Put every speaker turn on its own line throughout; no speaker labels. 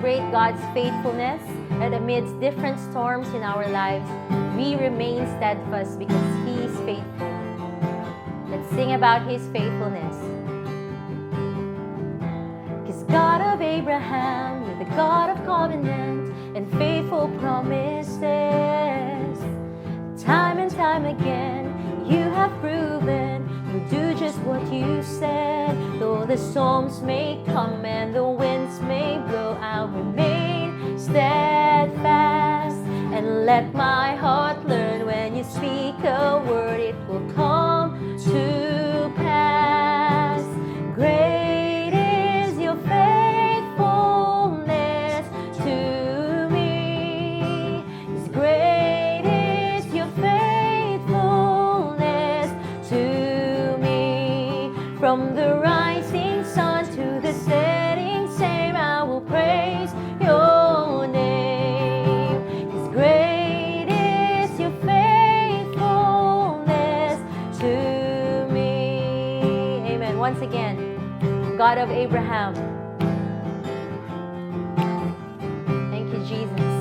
Celebrate God's faithfulness, that amidst different storms in our lives, we remain steadfast because He is faithful. Let's sing about His faithfulness. 'Cause God of Abraham, you're the God of covenant and faithful promises. Time and time again, you have proven you do just what you said. Though the storms may come and the winds may blow, I'll remain steadfast. And let my heart learn, when you speak a word, it will come to pass. Great is your faithfulness to me. 'Cause great is your faithfulness to me. From the rising sun to the setting same, I will praise your name. 'Cause great is your faithfulness to me. Amen. Once again, God of Abraham. Thank you, Jesus.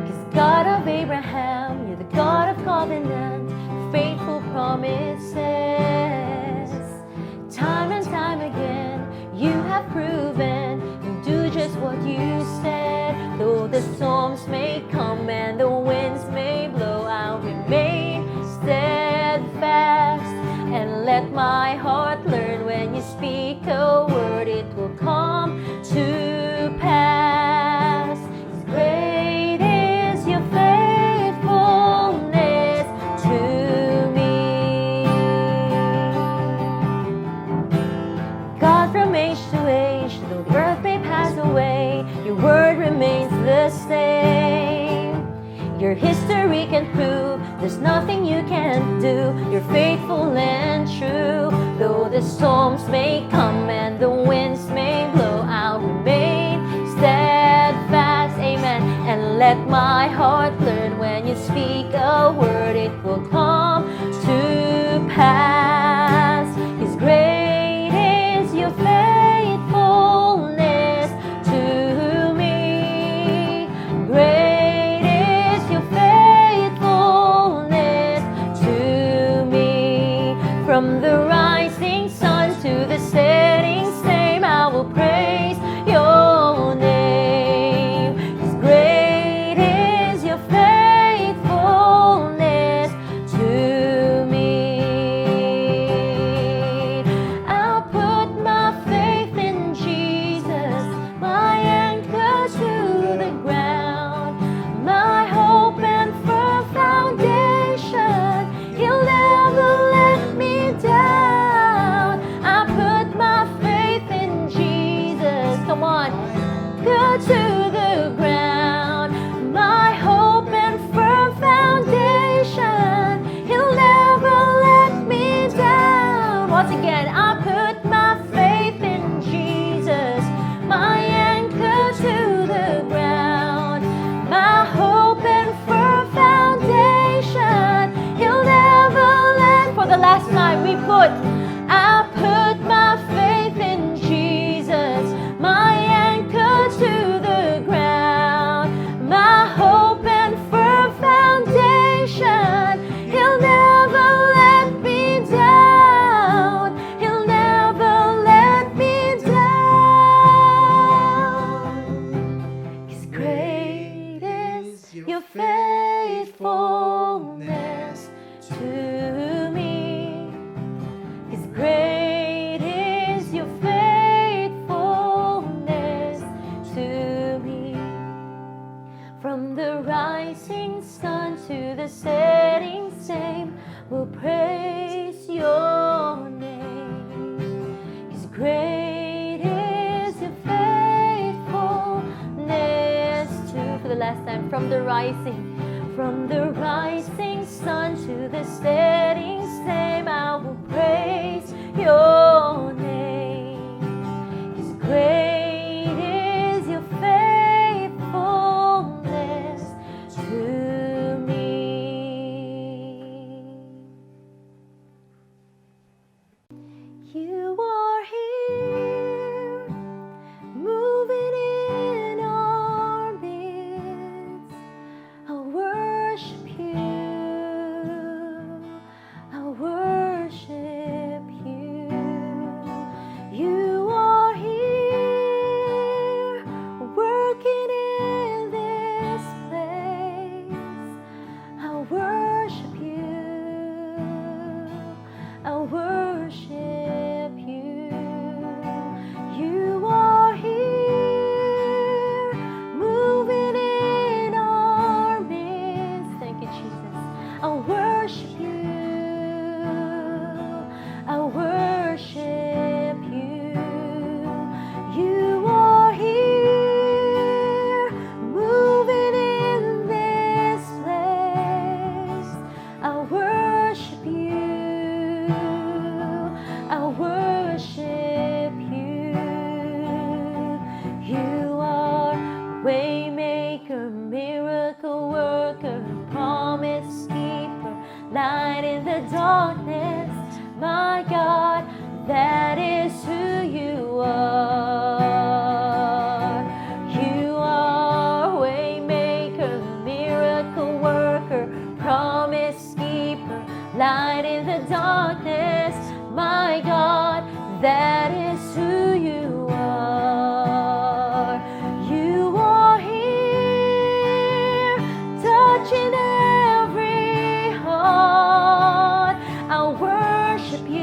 'Cause God of Abraham, you're the God of covenant, faithful promises. Time and time again, you have proven you do just what you said. Though the storms may come and the winds may blow, I'll remain steadfast. And let my heart learn, when you speak a word, it will come to pass. 'Cause great is your faithfulness to me. God from age to age, though the earth may pass away, your word remains the same. Your history can prove there's nothing you can't do. You're faithful and true. Though the storms may come and the winds may blow, I'll remain steadfast. Amen. And let my heart learn, when you speak a word, it will come to pass. 'Cause great is your faithfulness to me. Great is your faithfulness to me. From the rising sun to the setting same, I will praise your name. 'Cause great is your faithfulness to me. I'll put my faith in Jesus, my anchor to the ground, my hope and firm foundation. He'll never let me down. I put my faith in Jesus. Come on, anchor to the ground, my hope and firm foundation. He'll never let me down. Once again, I put my faith in Jesus, my anchor to the ground, my hope and firm foundation. He'll never let. For the last time, I put my faith in Jesus, my anchor to the ground, my hope and firm foundation. He'll never let me down. He'll never let me down. 'Cause great is your faithfulness to me. 'Cause great is your faithfulness to me. From the rising sun to the setting same, we'll praise your name. 'Cause great is your faithfulness to. For the last time, from the rising sun to the setting same, I will praise your name. 'Cause great is your faithfulness to me. You are here, Miracle worker, promise keeper, light in the darkness. My God, that is who you are. You are waymaker, miracle worker, promise keeper, light in the darkness. My God, that is who you are. You are here, touching every heart. I worship you.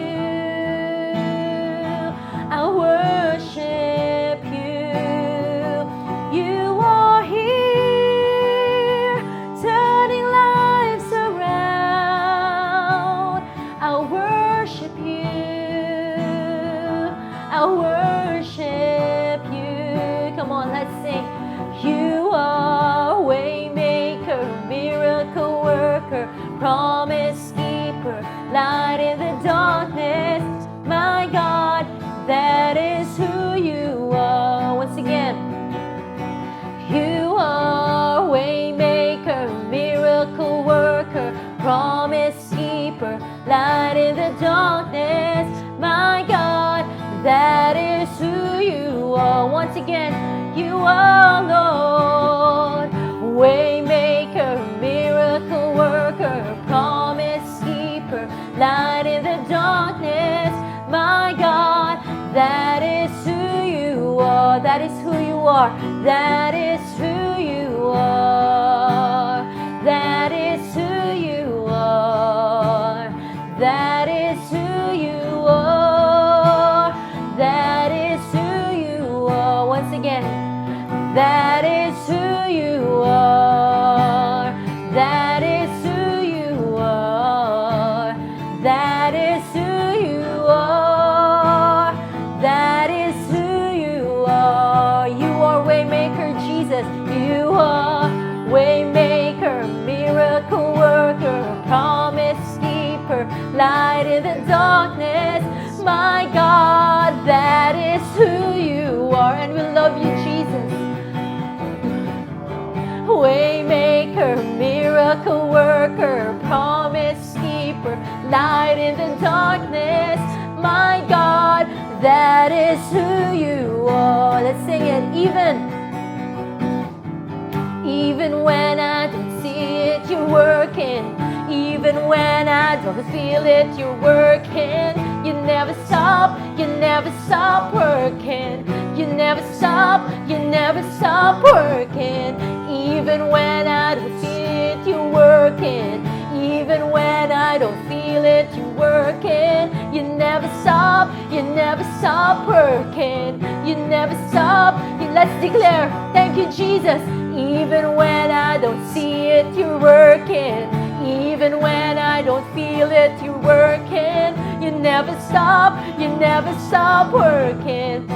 I worship you. You are here, turning lives around. I worship you. I worship you. Come on, let's sing. You are waymaker, miracle worker, promise keeper, light in the darkness. My God, that is who you are. Once again, you are waymaker, miracle worker, promise keeper, light in the darkness. My God, that is who you are. Once again, you are Lord, waymaker, miracle worker, promise keeper, light in the darkness. My God, that is who you are. That is who you are. That is who you are. That is who you are. That is who you are. That is who you are. Once again, that is who you are. That is who you are. That is who you are. That is who you are. You are waymaker, Jesus. You are waymaker, miracle worker, promise keeper, light in the darkness. My God, that is who you are. And we love you, Jesus. Waymaker, miracle worker, promise keeper, light in the darkness. My God, that is who you are. Let's sing it. Even when I don't see it, you're working. Even when I don't feel it, you're working. You never stop working. You never stop working. Even when I don't see it, you're working. Even when I don't feel it, you're working. You never stop working. You never stop. Let's declare, thank you, Jesus. Even when I don't see it, you're working. Even when I don't feel it, you're working. You never stop working.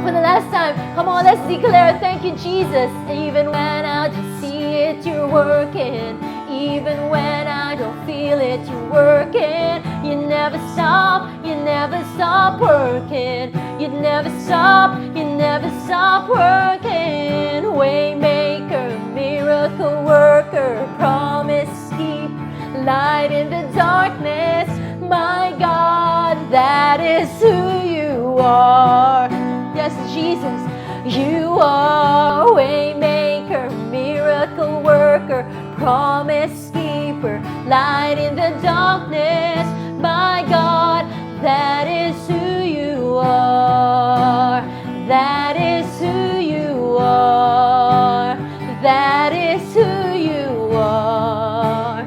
For the last time, come on, let's declare, thank you, Jesus. Even when I don't see it, you're working. Even when I don't feel it, you're working. You never stop working. You never stop working. Waymaker, miracle worker, promise keeper, light in the darkness. My God, that is who you are. Yes, Jesus, you are waymaker, miracle worker, promise keeper, light in the darkness. My God, that is who you are. That is who you are. That is who you are.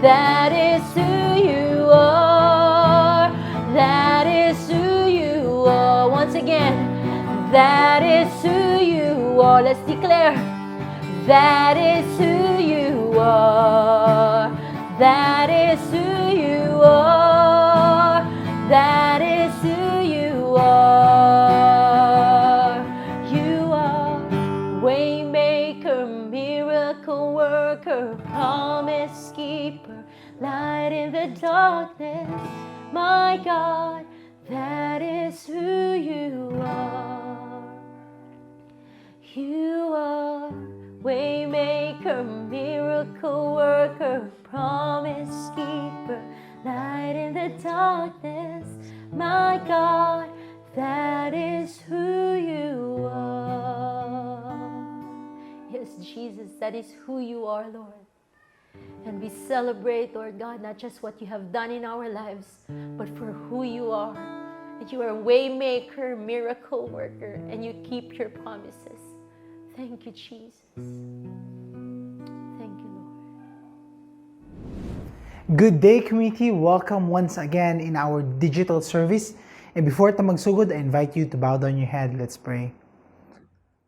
That is who you are. That is who you are. Once again, that is who you are. Let's declare. That is who you are. That is who you are. That is who you are. You are waymaker, miracle worker, promise keeper, light in the darkness. My God, that is who you are. You are Waymaker, miracle worker, promise keeper, light in the darkness. My God, that is who you are. Yes, Jesus, that is who you are, Lord. And we celebrate, Lord God, not just what you have done in our lives, but for who you are. That you are a waymaker, miracle worker, and you keep your promises. Thank you, Jesus. Thank you, Lord.
Good day, community. Welcome once again in our digital service. And before ta magsugod, I invite you to bow down your head. Let's pray.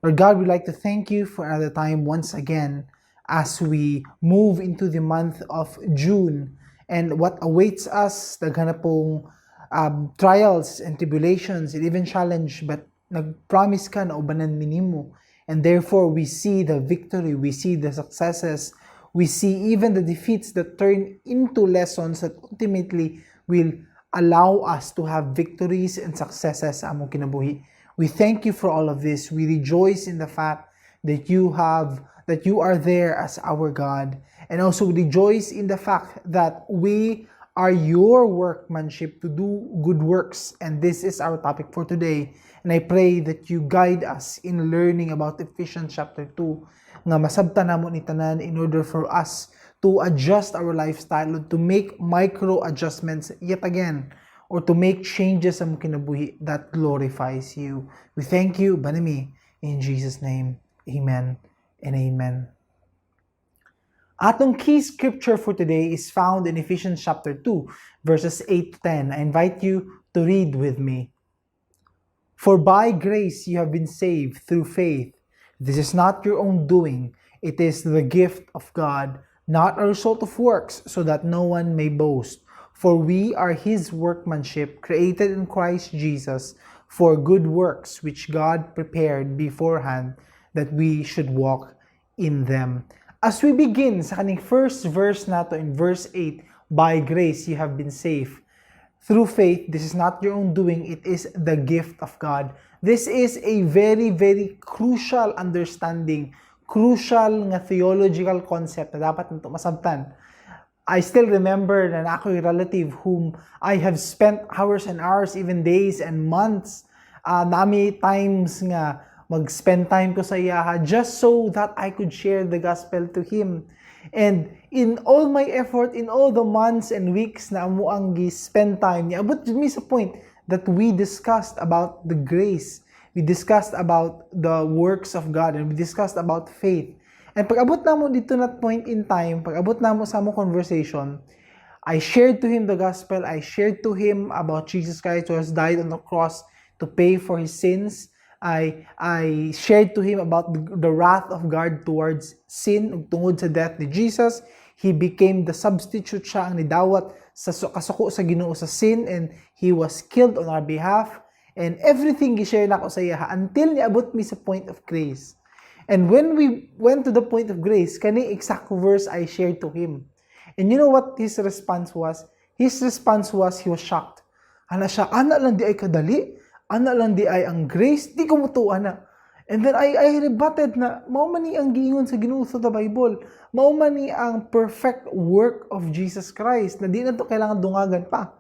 Lord God, we'd like to thank you for another time once again as we move into the month of June and what awaits us, daghan na pong trials and tribulations and even challenge, but nag-promise ka na ubanan mi nimo. And therefore, we see the victory, we see the successes, we see even the defeats that turn into lessons that ultimately will allow us to have victories and successes sa among kinabuhi. We thank you for all of this. We rejoice in the fact that you are there as our God. And also we rejoice in the fact that we are your workmanship to do good works. And this is our topic for today. And I pray that you guide us in learning about Ephesians chapter 2 nga masabtan namo ni tanan in order for us to adjust our lifestyle, to make micro adjustments yet again, or to make changes sa among kinabuhi that glorifies you. We thank you, Banami, in Jesus' name. Amen and amen. Atong key scripture for today is found in Ephesians chapter 2, verses 8 to 10. I invite you to read with me. "For by grace you have been saved through faith. This is not your own doing, it is the gift of God, not a result of works, so that no one may boast. For we are his workmanship, created in Christ Jesus for good works, which God prepared beforehand that we should walk in them." As we begin sa kaning first verse nato in verse 8, "By grace you have been saved through faith. This is not your own doing, it is the gift of God." This is a very, very crucial understanding, crucial nga theological concept na dapat nato masabtan. I still remember na naa ko'y relative whom I have spent hours and hours, even days and months. Naa mi times nga mag-spend time ko sa iyaha just so that I could share the gospel to him. And in all my effort, in all the months and weeks na amo ang gi-spend time, niabot jud mi sa point that we discussed about the grace. We discussed about the works of God and we discussed about faith. And pag abot namo didto na point in time, pag abot namo sa among conversation, I shared to him the gospel. I shared to him about Jesus Christ who has died on the cross to pay for his sins. I shared to him about the wrath of God towards sin ug tungod sa death ni Jesus, he became the substitute, siya ang nidawat sa kasuko sa Ginoo sa sin, and he was killed on our behalf. And everything gi-share nako sa iya until niabot mi sa point of grace. And when we went to the point of grace, kani exact verse I shared to him. And you know what his response was? His response was he was shocked. Ana siya, "Ana lang diay kadali? Ana lang diay ang grace? Di ko mutuo ana." And then I rebutted na mao man ni ang giingon sa Ginoo sa the Bible. Mao man ni ang perfect work of Jesus Christ na di na to kailangan dungagan pa.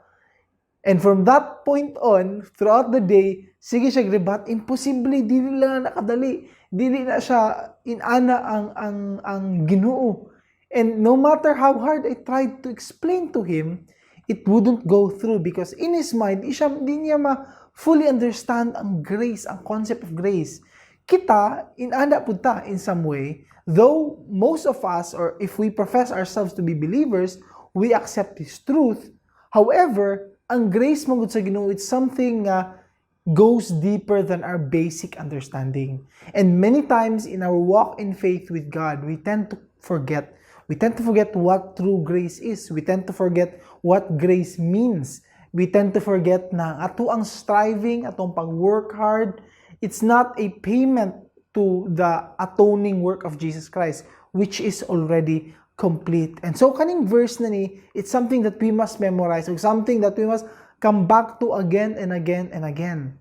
And from that point on, throughout the day, sige siya rebut, imposible, dili lang nakadali. Dili na siya inana ang Ginoo. And no matter how hard I tried to explain to him, it wouldn't go through because in his mind, di niya ma fully understand ang grace, ang concept of grace. Kita, inana pud ta in some way, though most of us, or if we profess ourselves to be believers, we accept His truth. However, ang grace man gud sa Ginoo, it's something nga goes deeper than our basic understanding. And many times in our walk in faith with God, we tend to forget. We tend to forget what true grace is. We tend to forget what grace means. We tend to forget na ato ang striving, atong pag-work hard, it's not a payment to the atoning work of Jesus Christ, which is already complete. And so kaning verse na ni, it's something that we must memorize or something that we must come back to again and again and again.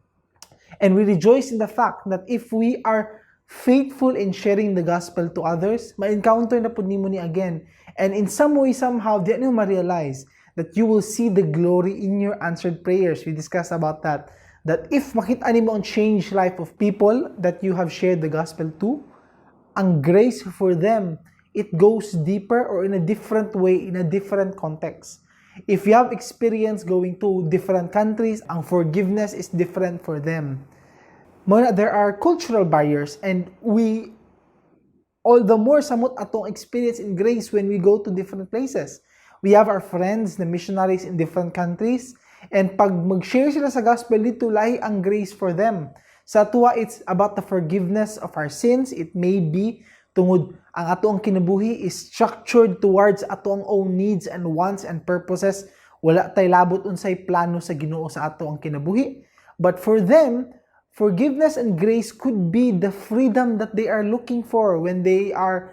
And we rejoice in the fact that if we are faithful in sharing the gospel to others, ma-encounter na pud nimo ni again. And in some way, somehow, di nimo ma-realize that you will see the glory in your answered prayers. We discussed about that. That if makita nimo ang changed life of people that you have shared the gospel to, ang grace for them, it goes deeper or in a different way, in a different context. If you have experience going to different countries, ang forgiveness is different for them. Mao na, there are cultural barriers and we all the more samot atong experience in grace when we go to different places. We have our friends, the missionaries in different countries, and pag mag-share sila sa gospel dito, lahi ang grace for them. Sa atoa, it's about the forgiveness of our sins. It may be tungod ang atoang kinabuhi is structured towards atoang own needs and wants and purposes. Wala tay labot unsay plano sa Ginoo sa atoang kinabuhi. But for them, forgiveness and grace could be the freedom that they are looking for when they are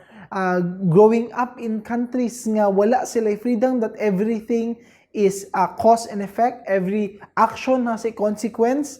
growing up in countries nga wala sila freedom, that everything is a cause and effect, every action has a consequence.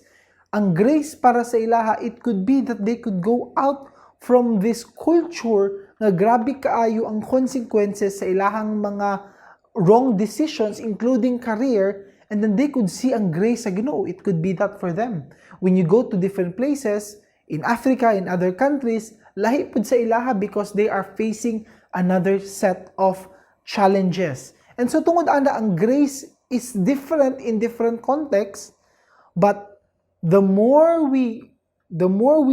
Ang grace para sa ilaha, it could be that they could go out from this culture nga grabe kaayo ang consequences sa ilahang mga wrong decisions, including career, and then they could see ang grace sa Ginoo. It could be that for them. When you go to different places in Africa, in other countries, lahi pud sa ilaha because they are facing another set of challenges. And so tungod ana, ang grace is different in different contexts, but the more we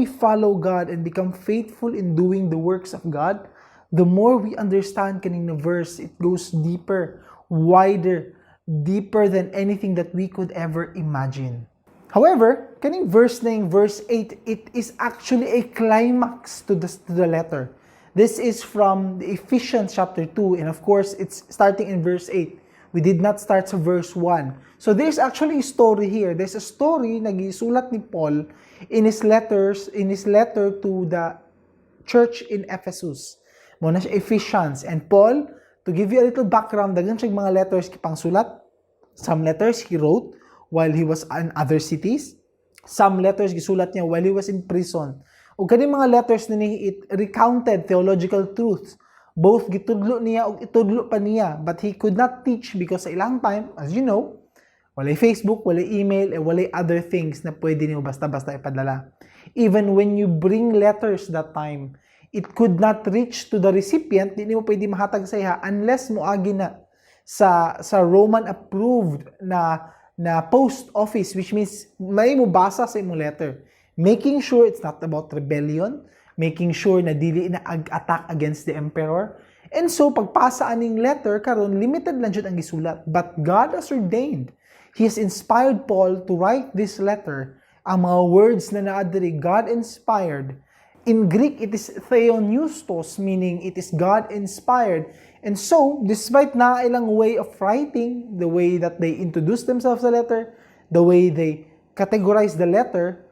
follow God and become faithful in doing the works of God, the more we understand kaning na verse. It goes deeper, wider, deeper than anything that we could ever imagine. However, kaning verse na yung verse 8, it is actually a climax to the letter. This is from the Ephesians chapter 2, and of course, it's starting in verse 8. We did not start sa verse 1. So there's actually a story here. There's a story na gisulat ni Paul in his letter to the church in Ephesus. Mao na siya Ephesians. And Paul, to give you a little background, daghan siya mga letters gipangsulat. Some letters he wrote while he was in other cities. Some letters gisulat niya while he was in prison. Ug kaning mga letters ni, it recounted theological truths. Both gitudlo niya ug itudlo pa niya, but he could not teach because sa ilang time, as you know, walay Facebook, walay email, eh, walay other things na pwede niyo basta-basta ipadala. Even when you bring letters that time, it could not reach to the recipient, di nimo pwede mahatag sa iya unless moagi na sa Roman approved na post office, which means may mo basa sa imong letter. Making sure it's not about rebellion, making sure na dili na attack against the emperor. And so pagpasa aning letter karon, limited lang jud ang gisulat. But God has ordained. He has inspired Paul to write this letter. Ang mga words na naa diri, God inspired. In Greek, it is theopneustos, meaning it is God inspired. And so, despite na ilang way of writing, the way that they introduce themselves sa letter, the way they categorize the letter,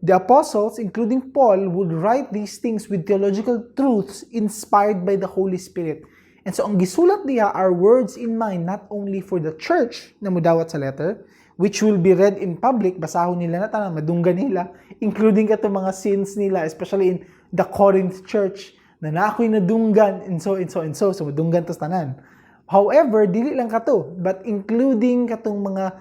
the apostles, including Paul, would write these things with theological truths inspired by the Holy Spirit. And so, ang gisulat niya are words in mind not only for the church na mudawat sa letter, which will be read in public, basahon nila na tanan, madunggan nila, including kato mga sins nila, especially in the Corinth church, na naa ko'y nadunggan, and so, and so, and so, so madunggan to tanan. However, dili lang kato, but including katong mga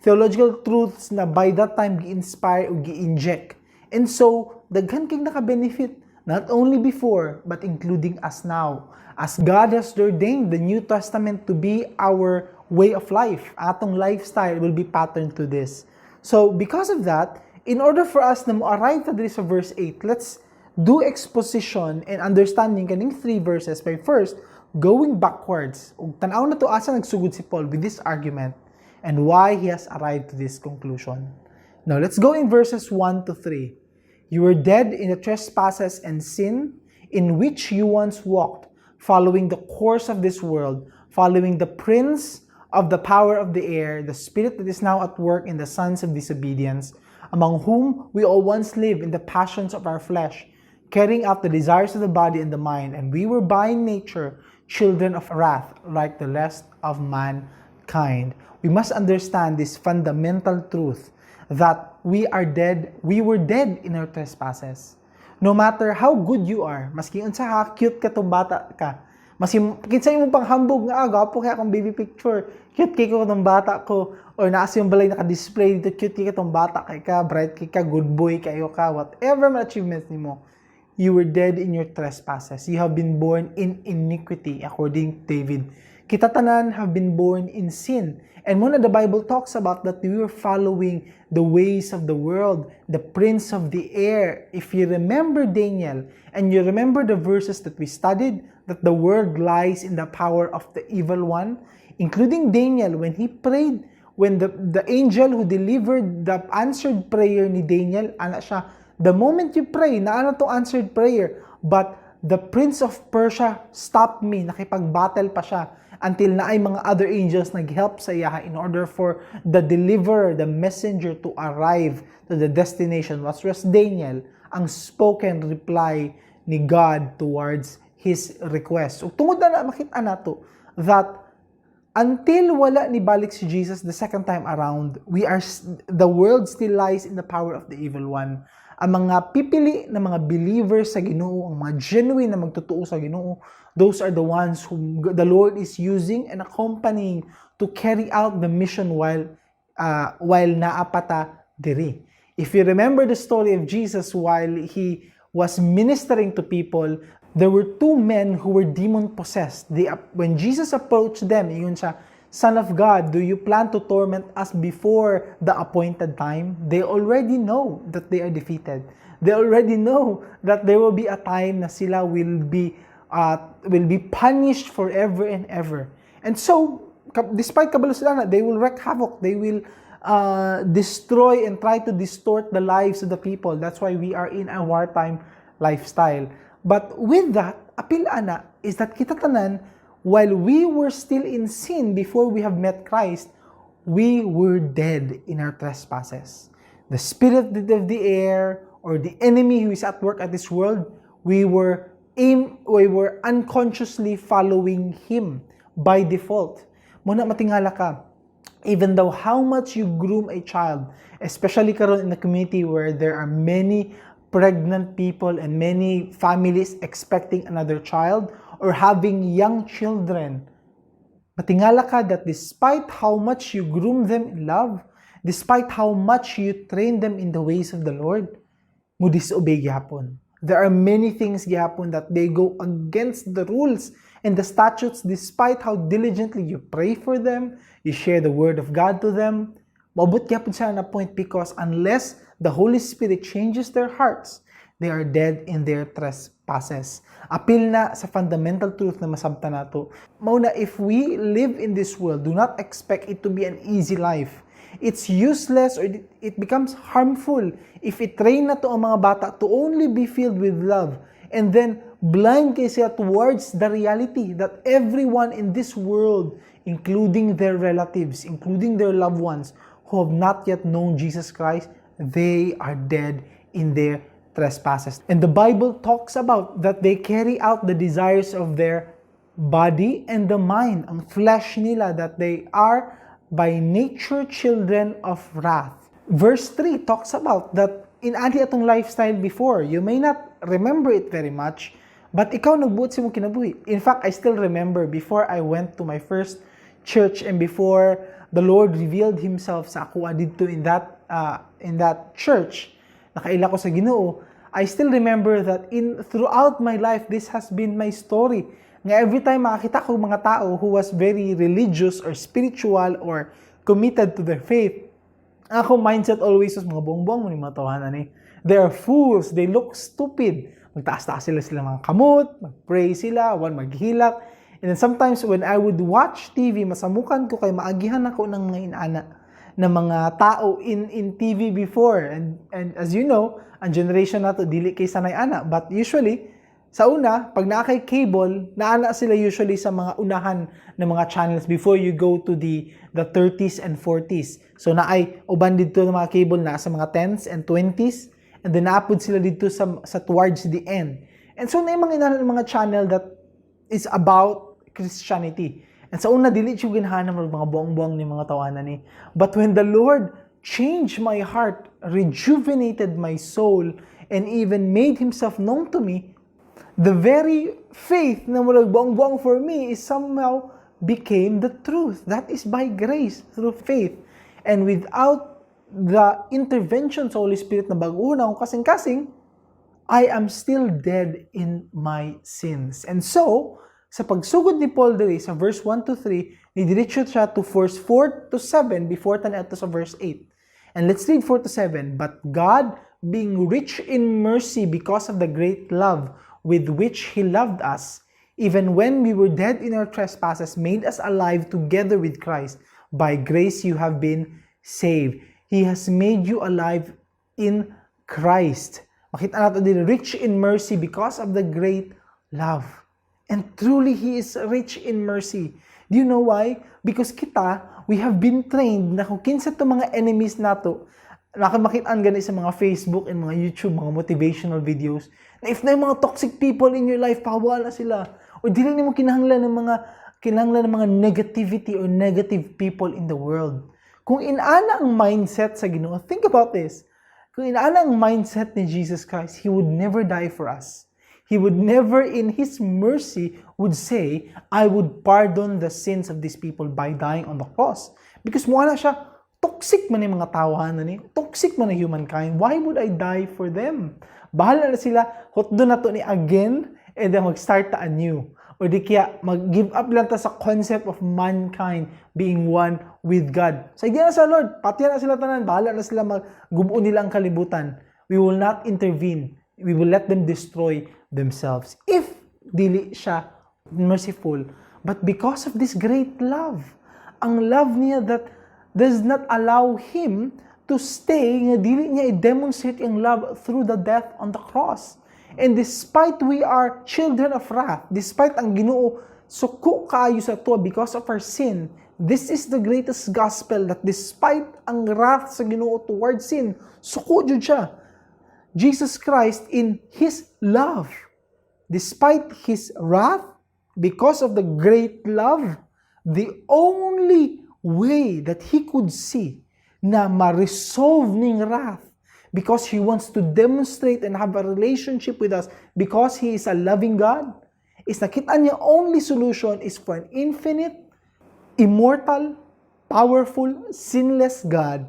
theological truths na by that time gi-inspire o gi-inject. And so, daghan kay naka-benefit, not only before, but including us now. As God has ordained the New Testament to be our way of life, atong lifestyle will be patterned to this. So, because of that, in order for us na mo-arrive ta diri sa verse 8, let's do exposition and understanding kaning three verses by first going backwards. Ug tan-aw nato asa nagsugod si Paul with this argument and why he has arrived to this conclusion. Now, let's go in verses 1 to 3. "You were dead in the trespasses and sin in which you once walked, following the course of this world, following the prince of the power of the air, the spirit that is now at work in the sons of disobedience, among whom we all once lived in the passions of our flesh, carrying out the desires of the body and the mind, and we were by nature children of wrath, like the rest of mankind." We must understand this fundamental truth that we are dead, we were dead in our trespasses. No matter how good you are, maski unsa ka cute ka tong bata ka, maski kinsa imong panghambog nga, "Ah, gwapo kay akong baby picture, cute kay ko tong bata ko," or naa sa imong balay naka-display dito, "Cute kay tong bata kay ka, bright kay ka, good boy kayo ka," whatever man achievements nimo, you were dead in your trespasses. You have been born in iniquity, according to David. Kita tanan have been born in sin. And mao na the Bible talks about that we were following the ways of the world, the prince of the air. If you remember Daniel, and you remember the verses that we studied, that the world lies in the power of the evil one, including Daniel, when he prayed, when the angel who delivered the answered prayer ni Daniel, ana siya, "The moment you pray, naa na to answered prayer, but the prince of Persia stopped me." Nakipag-battle pa siya until naay mga other angels nag-help sa iyaha in order for the deliverer, the messenger, to arrive to the destination, was Daniel, ang spoken reply ni God towards his request. Ug tungod na makita nato that until wala ni balik si Jesus the second time around, we are the world still lies in the power of the evil one. Ang mga pipili na mga believers sa Ginoo, ang mga genuine na magtotoo sa Ginoo, those are the ones whom the Lord is using and accompanying to carry out the mission while naa pa ta diri. If you remember the story of Jesus while he was ministering to people, there were two men who were demon possessed. When Jesus approached them, ingon siya, "Son of God, do you plan to torment us before the appointed time?" They already know that they are defeated. They already know that there will be a time na sila will be punished forever and ever. And so, despite kabalo sila na they will wreak havoc, they will destroy and try to distort the lives of the people. That's why we are in a wartime lifestyle. But with that, apil ana is that kita tanan, while we were still in sin before we have met Christ, we were dead in our trespasses. The spirit of the air or the enemy who is at work at this world, we were unconsciously following him by default. Mao na matingala ka, even though how much you groom a child, especially karon in the community where there are many pregnant people and many families expecting another child or having young children, matingala ka that despite how much you groom them in love, despite how much you train them in the ways of the Lord, mo disobey gyapon. There are many things gyapon that they go against the rules and the statutes despite how diligently you pray for them, you share the word of God to them. Maabot gyapon sila na point because unless the Holy Spirit changes their hearts, they are dead in their trespasses. Apil na sa fundamental truth na masabtan nato. Mao na if we live in this world, do not expect it to be an easy life. It's useless or it becomes harmful if i-train nato ang mga bata to only be filled with love and then blind kay sila towards the reality that everyone in this world, including their relatives, including their loved ones who have not yet known Jesus Christ, they are dead in their trespasses. And the Bible talks about that they carry out the desires of their body and the mind, ang flesh nila, that they are by nature children of wrath. Verse 3 talks about that in-ani atong lifestyle before. You may not remember it very much, but ikaw nagbuot sa imong kinabuhi. In fact, I still remember before I went to my first church and before the Lord revealed Himself sa ako didto in that church, nakaila ko sa Ginoo. I still remember that in throughout my life, this has been my story. Nga every time makakita ko mga tao who was very religious or spiritual or committed to their faith, ako mindset always was, "Mga buang-buang man yung mga tawanan ni. They are fools. They look stupid." Magtaas-taas sila mga kamot, mag-pray sila, one maghilak. And then sometimes when I would watch TV, masamukan ko kay maagihan ako ng mga inana ng mga tao in TV before. And as you know, ang generation nato dili kay sanay ana. But usually, sa una, pag naa kay cable, naana sila usually sa mga unahan ng mga channels before you go to the 30s and 40s. So naay uban didto ng mga cable na sa mga 10s and 20s, and then naapod sila dito sa towards the end. And so naay mga inahan ng mga channel that is about Christianity. And sa una, dili siya ganahan ng mga buang-buang ni mga tawanan ni. But when the Lord changed my heart, rejuvenated my soul, and even made Himself known to me, the very faith na murag buang-buang for me is somehow became the truth. That is by grace through faith. And without the intervention sa Holy Spirit na bag-ohon akong kasing-kasing, I am still dead in my sins. And so, sa pagsugod ni Paul diri sa verse 1 to 3, nidiretso siya to verse 4 to 7 before ta niadto sa verse 8. And let's read 4 to 7. "But God, being rich in mercy because of the great love with which He loved us, even when we were dead in our trespasses, made us alive together with Christ. By grace you have been saved." He has made you alive in Christ. Makita nato din, rich in mercy because of the great love. And truly, He is rich in mercy. Do you know why? Because kita, we have been trained na kung kinsa to mga enemies nato, nakamakitaan gani sa mga Facebook and mga YouTube, mga motivational videos, na if naay mga toxic people in your life, pawala sila. O dili nimo kinahanglan ng mga negativity or negative people in the world. Kung inana ang mindset sa Ginoo, think about this. Kung inana ang mindset ni Jesus Christ, He would never die for us. He would never in His mercy would say, "I would pardon the sins of these people by dying on the cross." Because mo siya, toxic man yung mga tawahan na ni, toxic man ang humankind. Why would I die for them? Bahala na sila, hutdo na to ni again, and then mag-start ta anew. Or di kaya, mag-give up lang ta sa concept of mankind being one with God. Sa idea na sa Lord, pati na sila tanan, bahala na sila maggubo nila ang kalibutan. We will not intervene. We will let them destroy themselves. If dili siya merciful, but because of this great love, ang love niya that does not allow Him to stay nga dili niya i-demonstrate ang love through the death on the cross. And despite we are children of wrath, despite ang Ginoo suko kaayo sa ato because of our sin, this is the greatest gospel that despite ang wrath sa Ginoo towards sin, suko jud siya. Jesus Christ in His love, despite His wrath, because of the great love, the only way that He could see na ma-resolve ning wrath because He wants to demonstrate and have a relationship with us because He is a loving God, is nakita niya only solution is for an infinite, immortal, powerful, sinless God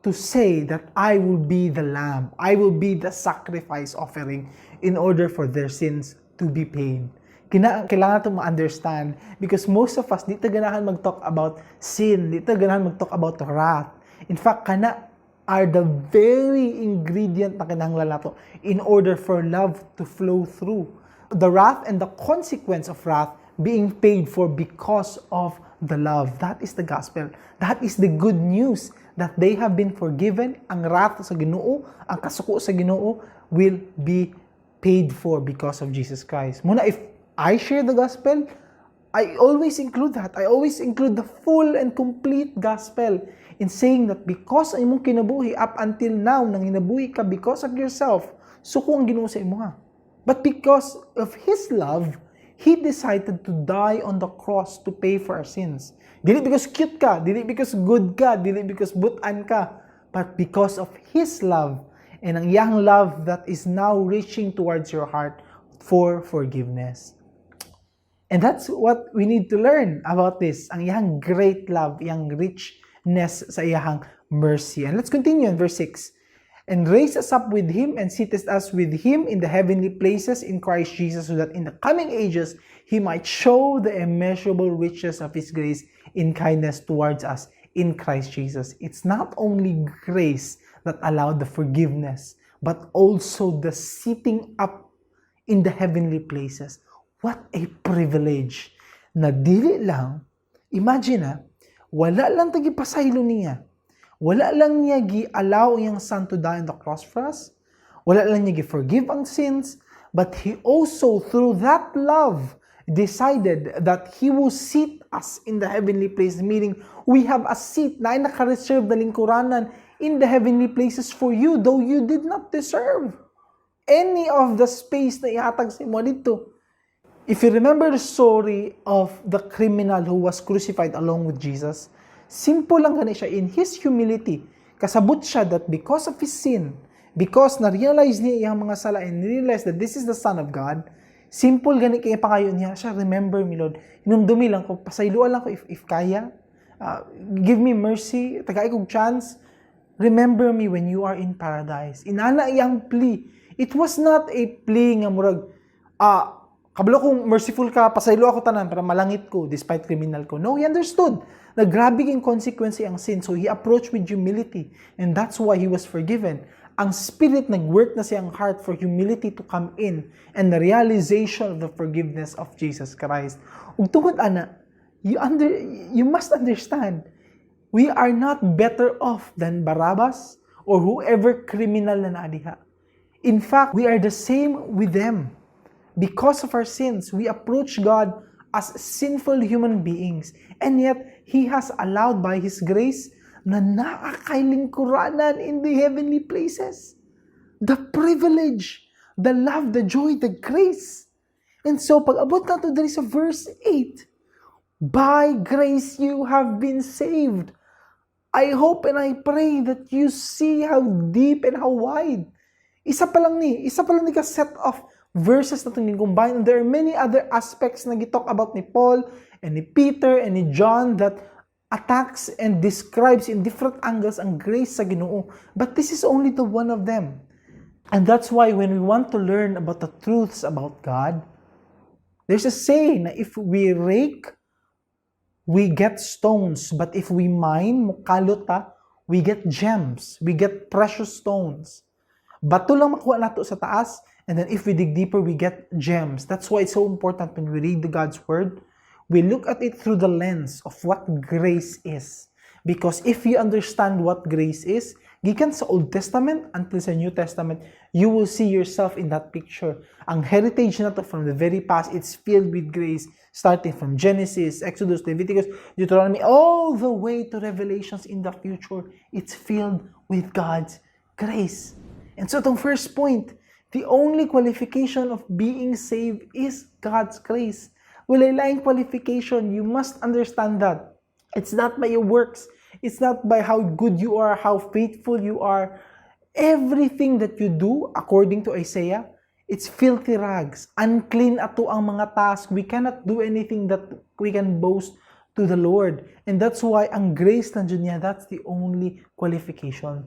to say that I will be the lamb, I will be the sacrifice offering in order for their sins to be paid. Kailangan natin ma-understand because most of us, di ta ganahan mag-talk about sin, di ta ganahan mag-talk about wrath. In fact, kana are the very ingredient na kinahanglan nato in order for love to flow through. The wrath and the consequence of wrath being paid for because of the love. That is the gospel. That is the good news that they have been forgiven. Ang wrath sa Ginoo, ang kasuko sa Ginoo will be paid for because of Jesus Christ. Muna, if I share the gospel, I always include that. I always include the full and complete gospel in saying that because ang imong kinabuhi up until now, nang hinabuhi ka because of yourself, suko ang Ginoo sa imo. But because of His love, He decided to die on the cross to pay for our sins. Dili because cute ka, dili because good ka, dili because butan ka, but because of His love and ang iyang love that is now reaching towards your heart for forgiveness. And that's what we need to learn about this. Ang iyang great love, iyang richness sa iyang mercy. And let's continue in verse 6. "And raised us up with Him and seated us with Him in the heavenly places in Christ Jesus, so that in the coming ages He might show the immeasurable riches of His grace in kindness towards us in Christ Jesus." It's not only grace that allowed the forgiveness, but also the sitting up in the heavenly places. What a privilege na dili lang, imagine ah, wala lang ta gipasaylo niya. Wala lang niya gi-allow iyang Son to die on the cross for us. Wala lang niya gi-forgive ang sins, but He also, through that love, decided that He will seat us in the heavenly place, meaning we have a seat na naka-reserve na lingkuranan in the heavenly places for you, though you did not deserve any of the space na ihatag sa imo dito. If you remember the story of the criminal who was crucified along with Jesus, simple lang gani siya in his humility. Kasabot siya that because of his sin, Because na-realize niya iyang mga sala and realize that this is the Son of God, simple gani kay pangayo niya siya, "Remember me, Lord. Hinumdumi lang ko, pasayloa lang ko if kaya. Give me mercy, tagai kog chance. Remember me when you are in paradise." Inana iyang plea. It was not a plea nga murag, "Kabalo kung merciful ka, pasaylo ako tanan para malangit ko despite criminal ko." No, he understood na grabe king consequence ang sin. So he approached with humility, and that's why he was forgiven. Ang Spirit nag-work na siyang heart for humility to come in and the realization of the forgiveness of Jesus Christ. Ug tungod ana, you must understand, we are not better off than Barabbas or whoever criminal na naa diha. In fact, we are the same with them. Because of our sins, we approach God as sinful human beings. And yet, He has allowed by His grace na naa kay lingkuranan in the heavenly places. The privilege, the love, the joy, the grace. And so, pag abot nato diri sa verse 8, "By grace you have been saved." I hope and I pray that you see how deep and how wide. Isa pa lang ni ka set of verses na itong combine. And there are many other aspects na gitalk about ni Paul and ni Peter and ni John that attacks and describes in different angles ang grace sa Ginoo. But this is only the one of them. And that's why when we want to learn about the truths about God, there's a saying na if we rake, we get stones. But if we mine, mukalot ta, we get gems. We get precious stones. Bato lang makuha nato sa taas, and then if we dig deeper, we get gems. That's why it's so important when we read the God's Word, we look at it through the lens of what grace is. Because if you understand what grace is, gikan sa Old Testament until sa New Testament, you will see yourself in that picture. Ang heritage nato from the very past, it's filled with grace, starting from Genesis, Exodus, Leviticus, Deuteronomy, all the way to Revelations in the future. It's filled with God's grace. And so itong first point, the only qualification of being saved is God's grace. Walay laing qualification. You must understand that. It's not by your works. It's not by how good you are, how faithful you are. Everything that you do, according to Isaiah, it's filthy rags. Unclean ato ang mga task. We cannot do anything that we can boast to the Lord. And that's why ang grace lang jud niya, that's the only qualification.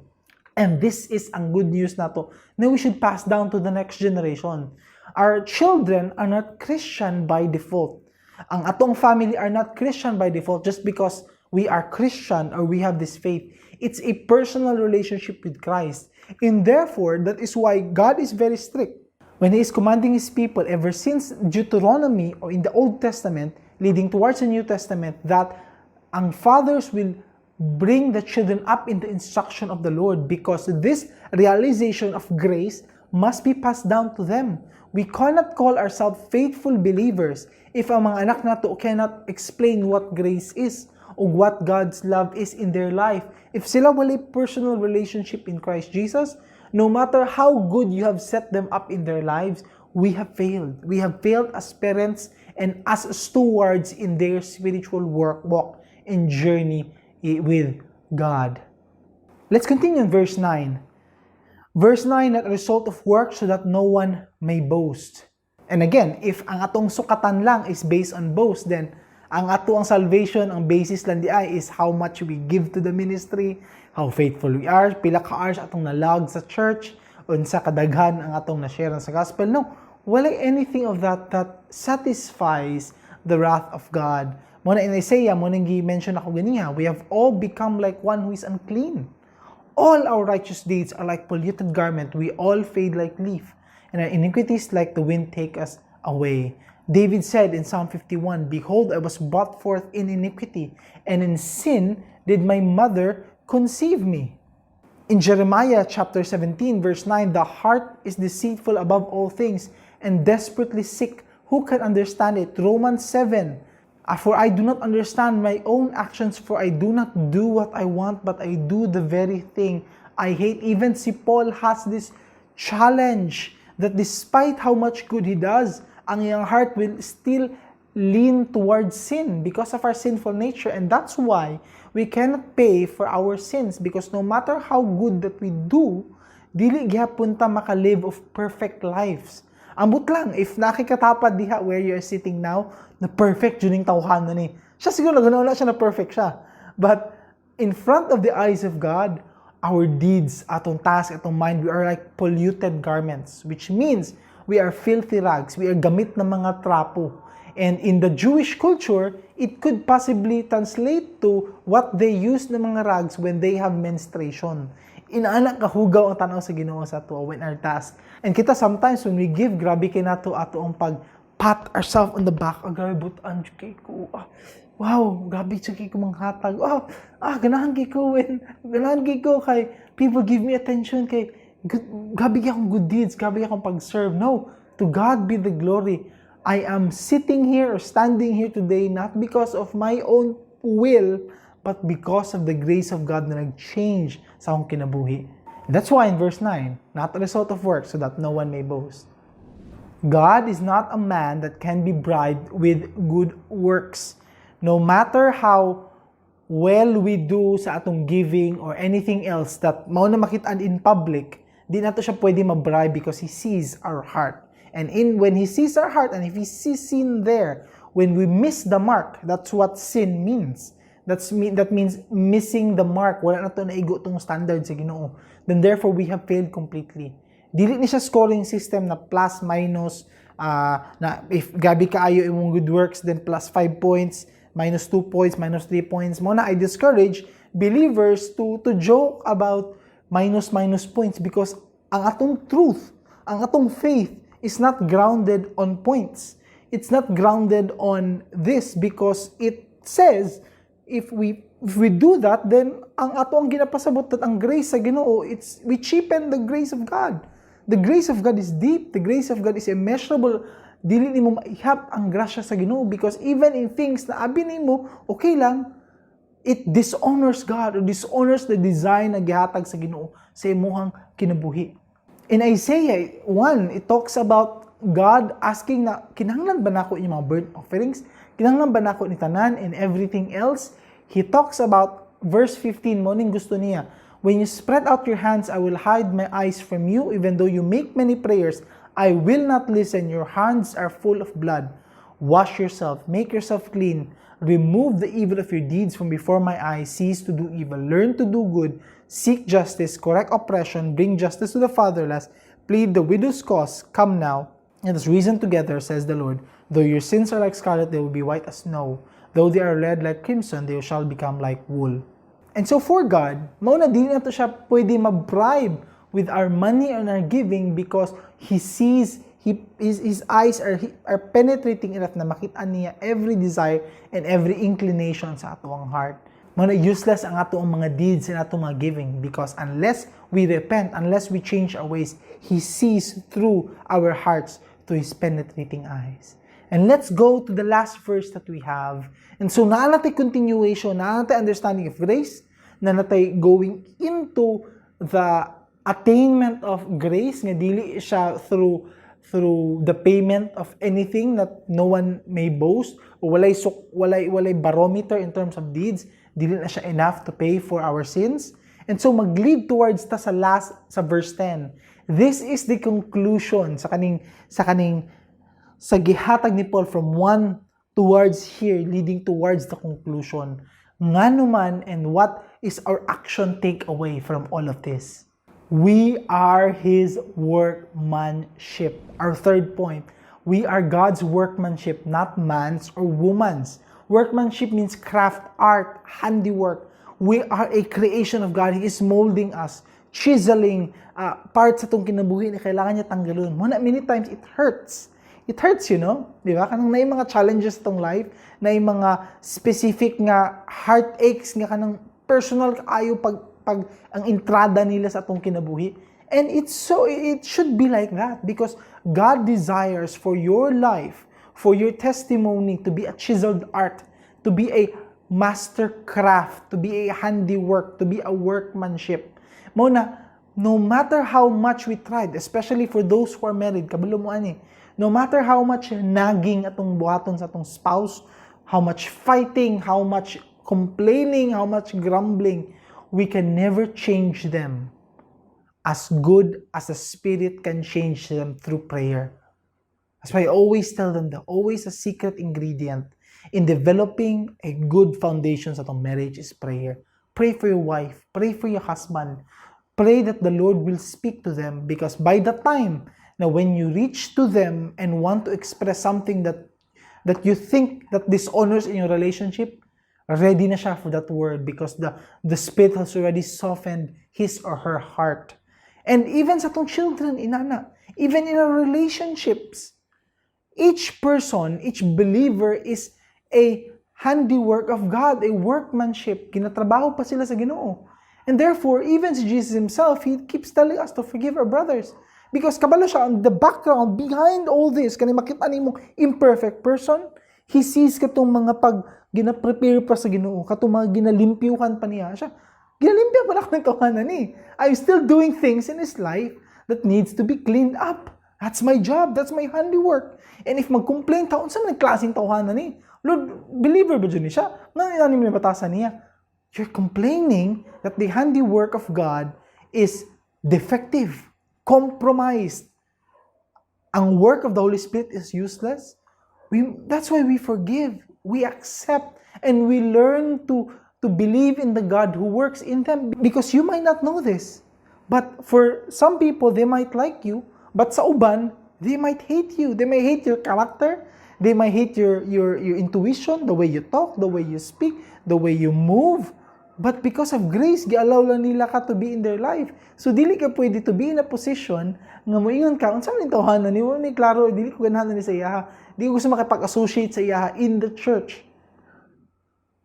And this is ang good news nato na we should pass down to the next generation. Our children are not Christian by default. Ang atong family are not Christian by default just because we are Christian or we have this faith. It's a personal relationship with Christ. And therefore, that is why God is very strict when He is commanding His people ever since Deuteronomy or in the Old Testament, leading towards the New Testament, that ang fathers will bring the children up in the instruction of the Lord because this realization of grace must be passed down to them. We cannot call ourselves faithful believers if ang mga anak nato cannot explain what grace is or what God's love is in their life. If sila walay personal relationship in Christ Jesus, no matter how good you have set them up in their lives, we have failed. We have failed as parents and as stewards in their spiritual work, walk, and journey with God. Let's continue in verse 9. Verse 9, "Not a result of work so that no one may boast." And again, if ang atong sukatan lang is based on boast, then ang ato ang salvation, ang basis lang diay is how much we give to the ministry, how faithful we are, pila ka hours atong nalog sa church, unsa kadaghan ang atong na-share sa gospel. No, wala anything of that that satisfies the wrath of God. Mao na in Isaiah, mao nang gi-mention ako ganiha, "We have all become like one who is unclean. All our righteous deeds are like polluted garment. We all fade like leaf, and our iniquities like the wind take us away." David said in Psalm 51, "Behold, I was brought forth in iniquity, and in sin did my mother conceive me." In Jeremiah chapter 17, verse 9, "The heart is deceitful above all things and desperately sick. Who can understand it?" Romans 7, "For I do not understand my own actions, for I do not do what I want, but I do the very thing I hate." Even si Paul has this challenge that despite how much good he does, ang iyang heart will still lean towards sin because of our sinful nature. And that's why we cannot pay for our sins, because no matter how good that we do, Dili gihapon ta maka-live of perfect lives. Ambot lang, if nakikatapad diha where you're sitting now, na perfect jud ning tawhana ni. Siya siguro naguna siya na perfect siya. But in front of the eyes of God, our deeds, atong task, atong mind, we are like polluted garments, which means we are filthy rags, we are gamit ng mga trapo. And in the Jewish culture, it could possibly translate to what they use ng mga rags when they have menstruation. Inaana kahugaw ang tanaw sa Ginoo sa ato when our task. And kita sometimes when we give, grabe kay nato ato ang pag pat ourselves on the back. "Ah, grabe butan kay ko. Ah, wow, grabe jud kay ko manghatag. Wow, ah, ganahan kay ko when ganahan kay ko kay people give me attention kay good, grabe kay akong good deeds, grabe kay akong pag-serve." No, to God be the glory. I am sitting here or standing here today not because of my own will, but because of the grace of God na nag-change sa akong kinabuhi. That's why in verse 9, "Not a result of work so that no one may boast." God is not a man that can be bribed with good works. No matter how well we do sa atong giving or anything else that mao na makitaan in public, di nato siya pwede ma-bribe because He sees our heart. And in when He sees our heart and if He sees sin there, when we miss the mark, that's what sin means. That means missing the mark. Wala nato naigo tong standard sa Ginoo. Then therefore we have failed completely. Dili ni siya scoring system na plus minus na if grabe kaayo imong good works, then plus 5 points, minus 2 points, minus 3 points. Mao na I discourage believers to joke about minus minus points because ang atong truth, ang atong faith is not grounded on points. It's not grounded on this because it says if we do that, then ang ato ang ginapasabot that ang grace sa Ginoo, it's we cheapen the grace of God. The grace of God is deep. The grace of God is immeasurable. Dili nimo maihap ang grasya sa Ginoo because even in things na abi nimo okay lang, it dishonors God or dishonors the design na gihatag sa Ginoo sa imuhang kinabuhi. In Isaiah 1, it talks about God asking na, "Kinahanglan ba nako inyong mga burnt offerings? Kinahanglan ba nako ni tanan and everything else?" He talks about verse 15, mao ning gusto niya. "When you spread out your hands, I will hide my eyes from you. Even though you make many prayers, I will not listen. Your hands are full of blood. Wash yourself, make yourself clean. Remove the evil of your deeds from before my eyes. Cease to do evil. Learn to do good. Seek justice, correct oppression, bring justice to the fatherless, plead the widow's cause. Come now, let us reason together, says the Lord. Though your sins are like scarlet, they will be white as snow. Though they are red like crimson, they shall become like wool." And so for God, mao na dili nato siya pwede ma-bribe with our money and our giving because He sees, His eyes are penetrating enough na makita niya every desire and every inclination sa atoang heart. Mao na useless ang ato ang mga deeds and atong mga giving because unless we repent, unless we change our ways, He sees through our hearts to His penetrating eyes. And let's go to the last verse that we have. And so, naa natay continuation, naa natay understanding of grace, naa natay going into the attainment of grace, nga dili siya through the payment of anything that no one may boast, o walay barometer in terms of deeds, dili na siya enough to pay for our sins. And so mag-lead towards ta sa last, sa verse 10. This is the conclusion sa kaning sa gihatag ni Paul from 1 towards here, leading towards the conclusion. Ngano man and what is our action takeaway from all of this? We are His workmanship. Our third point, we are God's workmanship, not man's or woman's. Workmanship means craft, art, handiwork. We are a creation of God. He is molding us, chiseling parts sa atong kinabuhi na kailangan niya tanggalon. Mao na many times it hurts. It hurts. Di ba? Kanang naay mga challenges tong life, naay mga specific nga heartaches nga kanang personal kaayo pag ang entrada nila sa atong kinabuhi. And it should be like that because God desires for your life, for your testimony to be a chiseled art, to be a master craft, to be a handiwork, to be a workmanship. Mao na, no matter how much we tried, especially for those who are married, kabalo mo ani, no matter how much nagging atong buhaton sa atong spouse, how much fighting, how much complaining, how much grumbling, we can never change them as good as the Spirit can change them through prayer. That's why I always tell them that always a secret ingredient in developing a good foundation sa atong marriage is prayer. Pray for your wife, pray for your husband. Pray that the Lord will speak to them, because by the time na when you reach to them and want to express something that you think that dishonors in your relationship, ready na siya for that word because the Spirit has already softened his or her heart. And even sa atong children, inana, even in our relationships, each person, each believer is a handiwork of God, a workmanship. Ginatrabaho pa sila sa Ginoo. And therefore, even si Jesus himself, he keeps telling us to forgive our brothers. Because kabalo siya, on the background, behind all this, kani makita nimo imperfect person, he sees katong mga pag gina-prepare pa sa Ginoo, katong mga ginalimpyuhan pa niya. Siya, ginalimpyo pa na akong ni. I'm still doing things in his life that needs to be cleaned up. That's my job. That's my handiwork. And if mag-complain ta, unsa man klaseng tawhana ni? Lord, believer ba jud ni siya? Nga ni batasan niya? You're complaining that the handiwork of God is defective, compromised. Ang work of the Holy Spirit is useless. That's why we forgive, we accept, and we learn to believe in the God who works in them. Because you might not know this, but for some people, they might like you, but sa uban, they might hate you. They may hate your character. They might hate your intuition, the way you talk, the way you speak, the way you move. But because of grace, gi-allow lang nila ka to be in their life. So dili ka pwede to be in a position nga moingon ka, unsa man tawhana ni mo ni klaro, dili ko ganahan ni sa iyaha. Di ko gusto makipag-associate sa iyaha in the church.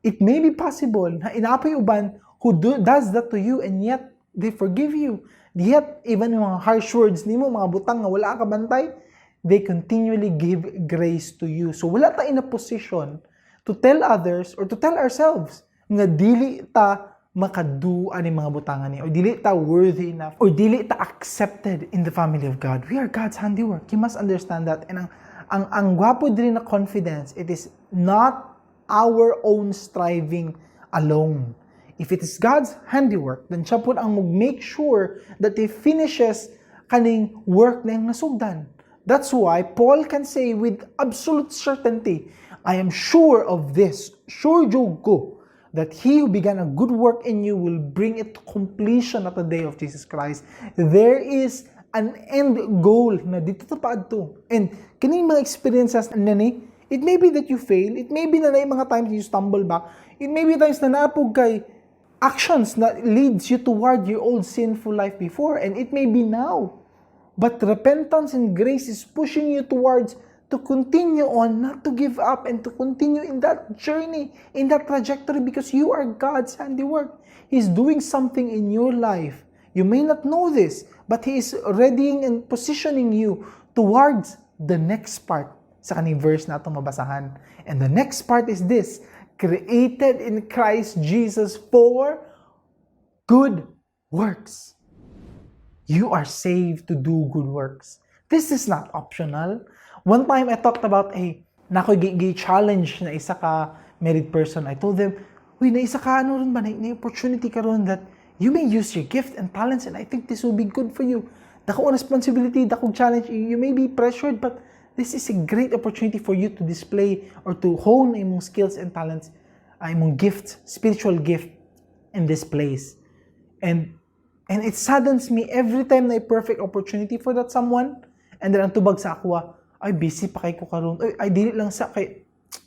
It may be possible na naa pay uban who does that to you, and yet they forgive you. Yet, even yung mga harsh words nimo, mga butang nga wala ka bantay, they continually give grace to you. So wala ta in a position to tell others or to tell ourselves nga dili ta makadu ani mga butangan ni or dili ta worthy enough or dili ta accepted in the family of God. We are God's handiwork. You must understand that. And ang gwapo diri na confidence, it is not our own striving alone. If it is God's handiwork, then siya pud ang mag-make sure that he finishes kaning work na iyang nasugdan. That's why Paul can say with absolute certainty, "I am sure of this, sure jud ko, that he who began a good work in you will bring it to completion at the day of Jesus Christ." There is an end goal na didto ta paadto. And kining mga experiences na ni, it may be that you fail, it may be na naay mga times you stumble back, it may be times na naa pud kay actions that leads you toward your old sinful life before, and it may be now. But repentance and grace is pushing you towards to continue on, not to give up, and to continue in that journey, in that trajectory, because you are God's handiwork. He's doing something in your life. You may not know this, but He is readying and positioning you towards the next part sa kaning verse na atong mabasahan. And the next part is this: created in Christ Jesus for good works. You are saved to do good works. This is not optional. One time I talked about a naa koy challenge na isa ka married person. I told them, "Uy, na isa ka ano ron ba, na opportunity karon that you may use your gift and talents, and I think this will be good for you. Dako ang responsibility, dako challenge, you may be pressured, but this is a great opportunity for you to display or to hone imong skills and talents, imong gifts, spiritual gift in this place." And it saddens me every time na perfect opportunity for that someone, and then ang tubag sa ako, "Ay, busy pa kaayo ko karon. Ay, dili lang sa kay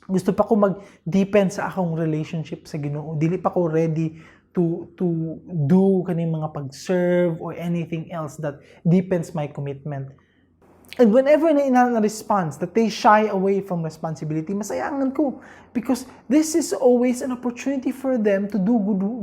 gusto pa ko mag-deepen sa akong relationship sa Ginoo. Dili pa ko ready to do kaning mga pag-serve or anything else that deepens my commitment." And whenever na ina na response that they shy away from responsibility, masayangan ko. Because this is always an opportunity for them to do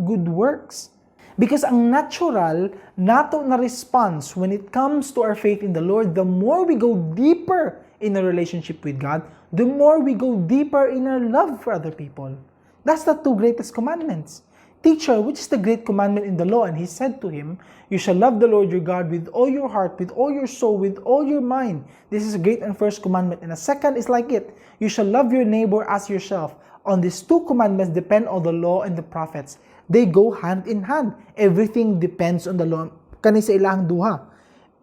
good works. Because ang natural nato na response when it comes to our faith in the Lord, the more we go deeper in a relationship with God, the more we go deeper in our love for other people. That's the two greatest commandments. "Teacher, which is the great commandment in the law?" And he said to him, "You shall love the Lord your God with all your heart, with all your soul, with all your mind. This is a great and first commandment. And a second is like it. You shall love your neighbor as yourself. On these two commandments depend all the law and the prophets." They go hand in hand. Everything depends on the law Kani sa ilang duha.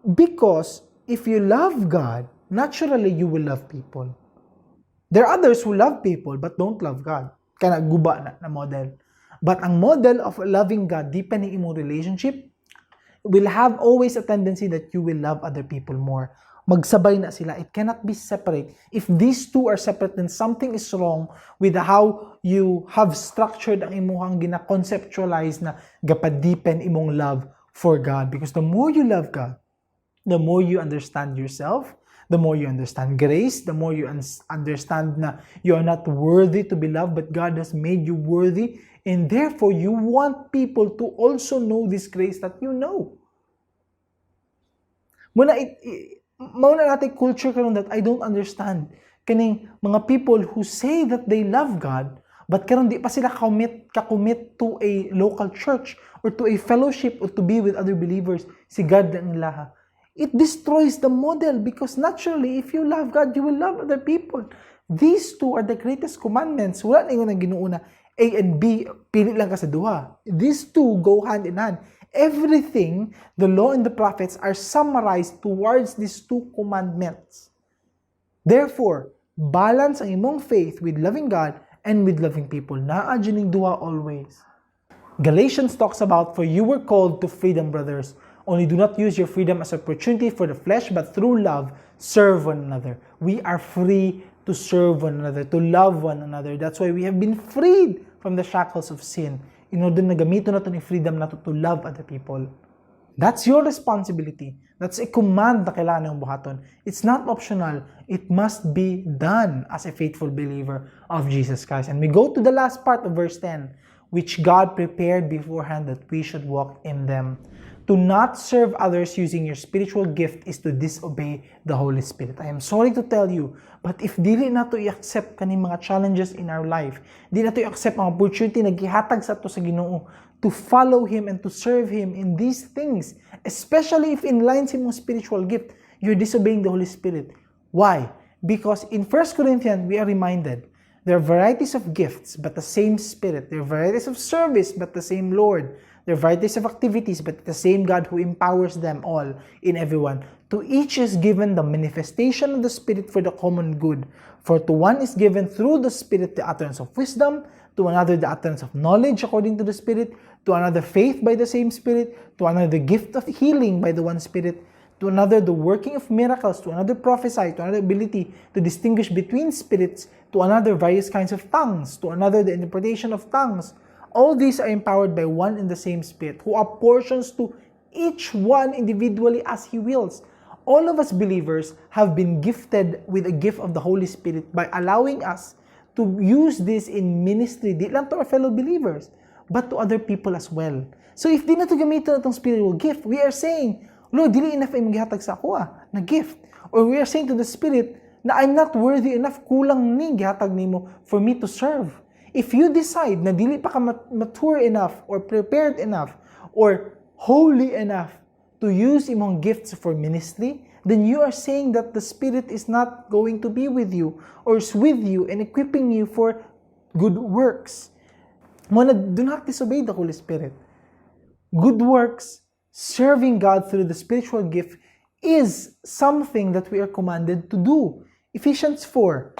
Because if you love God, naturally you will love people. There are others who love people but don't love God. Kana guba na na model. But ang model of loving God, deepening imong relationship, will have always a tendency that you will love other people more. Magsabay na sila. It cannot be separate. If these two are separate, then something is wrong with how you have structured ang imuhang gina-conceptualize na gapa-deepen imong love for God. Because the more you love God, the more you understand yourself, the more you understand grace, the more you understand na you are not worthy to be loved, but God has made you worthy, and therefore you want people to also know this grace that you know. Muna mao na natin culture karon that I don't understand. Kaning mga people who say that they love God, but karon di pa sila ka-commit to a local church or to a fellowship or to be with other believers. Si God lang nila. It destroys the model because naturally, if you love God, you will love other people. These two are the greatest commandments. Wala na ingon ang Ginoo na A and B, pili lang ka sa duha. These two go hand in hand. Everything, the law and the prophets, are summarized towards these two commandments. Therefore, balance ang imong faith with loving God and with loving people. Naa jud ning duha always. Galatians talks about, "For you were called to freedom, brothers. Only do not use your freedom as opportunity for the flesh, but through love, serve one another." We are free to serve one another, to love one another. That's why we have been freed from the shackles of sin, in order na gamiton nato ni freedom nato to love other people. That's your responsibility. That's a command na kailangan niyong buhaton. It's not optional. It must be done as a faithful believer of Jesus Christ. And we go to the last part of verse 10, "which God prepared beforehand that we should walk in them." To not serve others using your spiritual gift is to disobey the Holy Spirit. I am sorry to tell you, but if dili nato i-accept kaning mga challenges in our life, di nato i-accept ang opportunity na gihatag sa ato sa Ginoo to follow Him and to serve Him in these things, especially if in line sa imong spiritual gift, you're disobeying the Holy Spirit. Why? Because in 1 Corinthians, we are reminded there are varieties of gifts, but the same Spirit. There are varieties of service, but the same Lord. There are varieties of activities, but the same God who empowers them all in everyone. To each is given the manifestation of the Spirit for the common good. For to one is given through the Spirit the utterance of wisdom, to another the utterance of knowledge according to the Spirit, to another faith by the same Spirit, to another the gift of healing by the one Spirit, to another the working of miracles, to another prophesy, to another ability to distinguish between spirits, to another various kinds of tongues, to another the interpretation of tongues. All these are empowered by one and the same Spirit, who apportions to each one individually as He wills. All of us believers have been gifted with a gift of the Holy Spirit by allowing us to use this in ministry, di lang to our fellow believers, but to other people as well. So if di nato gamiton atong spiritual gift, we are saying, "Lord, dili enough imong gihatag sa ako na gift." Or we are saying to the Spirit na I'm not worthy enough, kulang ni gihatag nimo for me to serve. If you decide na dili pa ka mature enough or prepared enough or holy enough to use imong gifts for ministry, then you are saying that the Spirit is not going to be with you or is with you and equipping you for good works. Mao na, do not disobey the Holy Spirit. Good works, serving God through the spiritual gift, is something that we are commanded to do. Ephesians 4: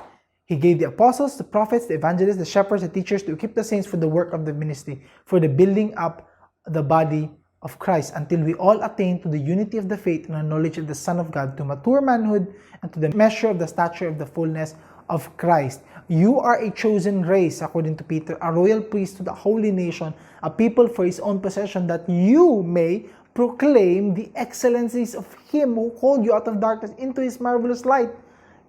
"He gave the apostles, the prophets, the evangelists, the shepherds, the teachers to equip the saints for the work of the ministry, for the building up the body of Christ, until we all attain to the unity of the faith and the knowledge of the Son of God, to mature manhood, and to the measure of the stature of the fullness of Christ." You are a chosen race, according to Peter, a royal priesthood, a holy nation, a people for His own possession, that you may proclaim the excellencies of Him who called you out of darkness into His marvelous light.